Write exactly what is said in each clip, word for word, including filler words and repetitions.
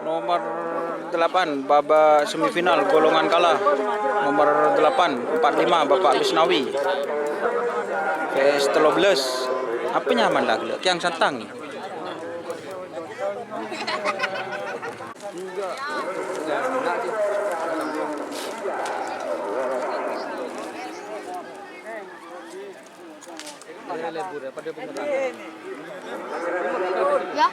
Nomor delapan, babak semifinal, golongan kalah. Nomor delapan, empat lima, Bapak Bisnawi. P S tello belas. Apa nyaman lah, gila? Kiang santang. Ya.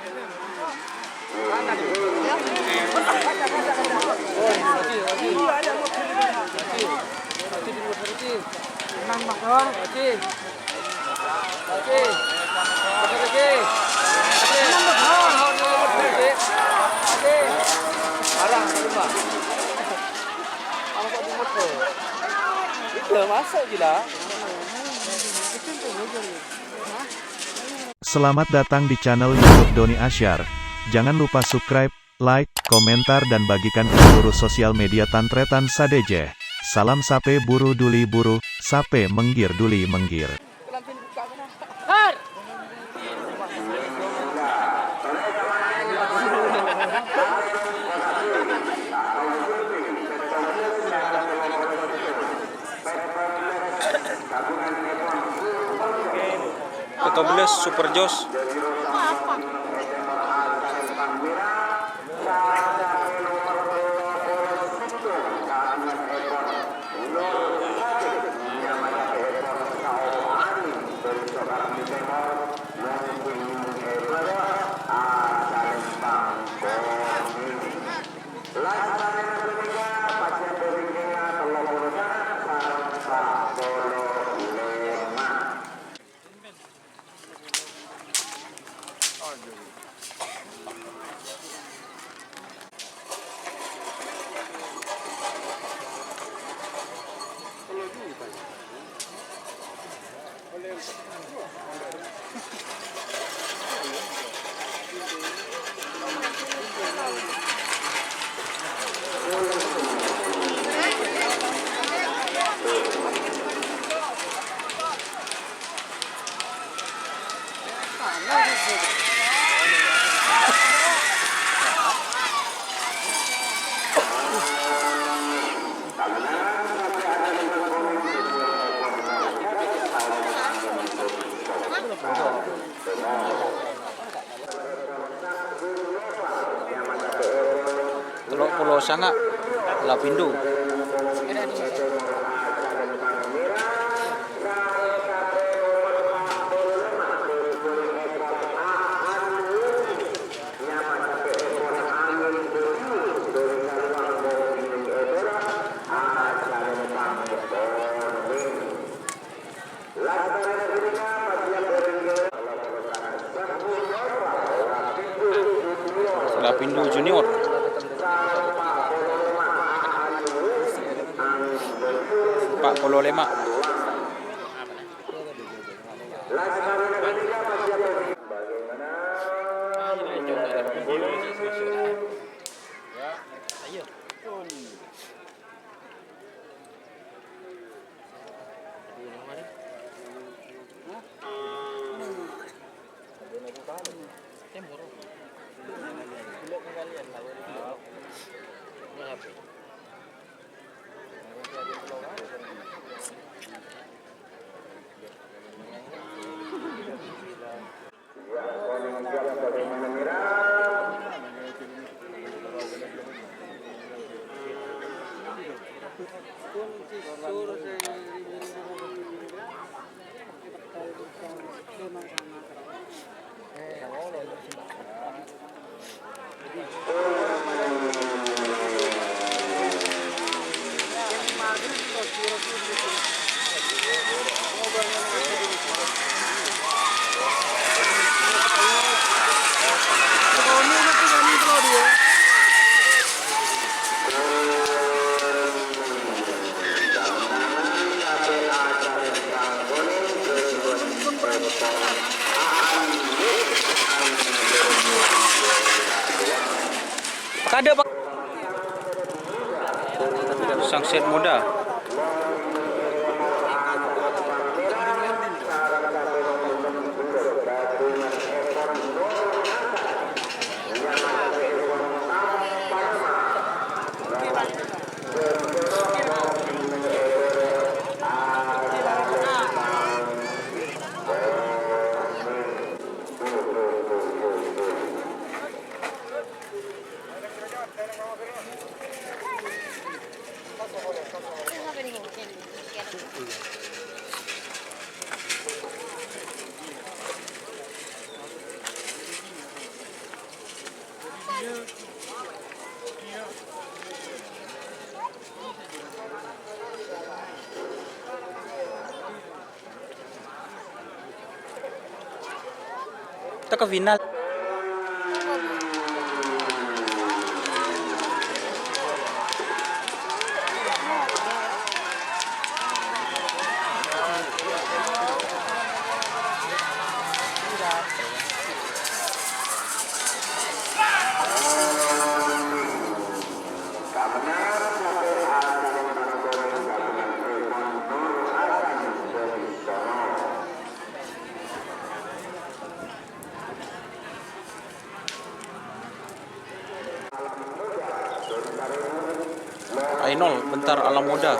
Udah masuk, gila. Selamat datang di channel YouTube Doni Asyar. Jangan lupa subscribe, like, komentar, dan bagikan ke seluruh sosial media tan-trètan sadhâjâ. Salam sapè buru dhuli buru, sapè mèngghir dhuli mèngghir. Petto belas Super Joss. Tello polo sanga', Lapindhu. Lapindhu Junior. Empat puluh lima. Kadhâ', Pak. Sangsit Muda. Tèka final. Ainol, Bentar Alam Muda.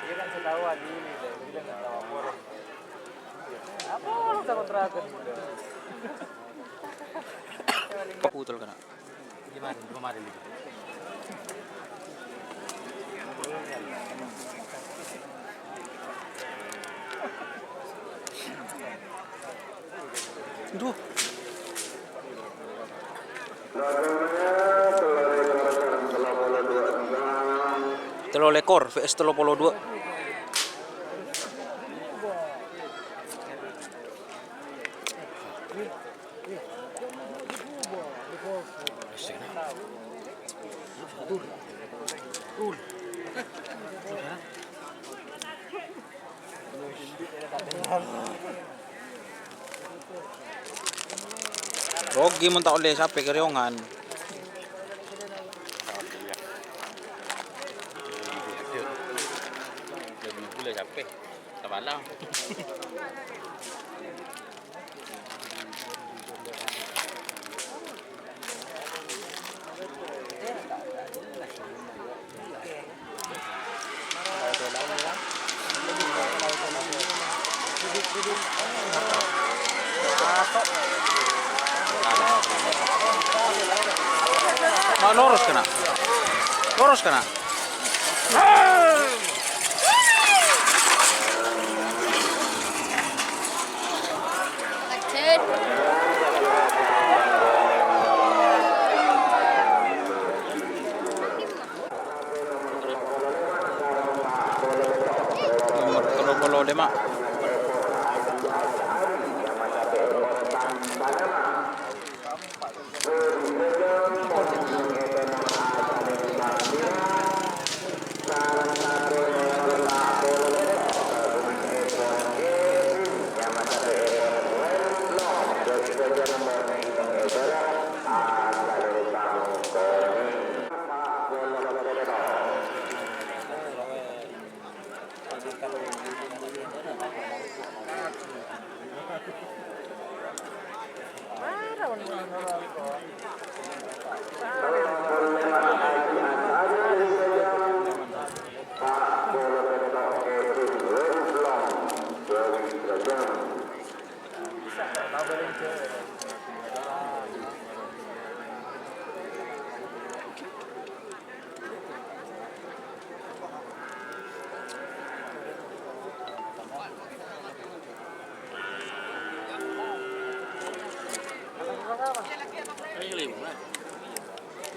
Iyâ kan, sè tao adinna, iyâ kan, sè tao apa orang. Apa orang sè kontrakan? Pukul kana. Gimana? Gimana ini? Duh. Tello lekor V S tello polo dua. Rogi mon ta' ollè sapè karèyongan. Gula sapè. Kepala. Ma' loros kana'. Loros kana'. Nomer tello polo lèma'.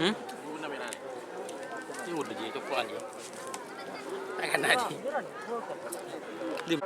Hmm? Dim.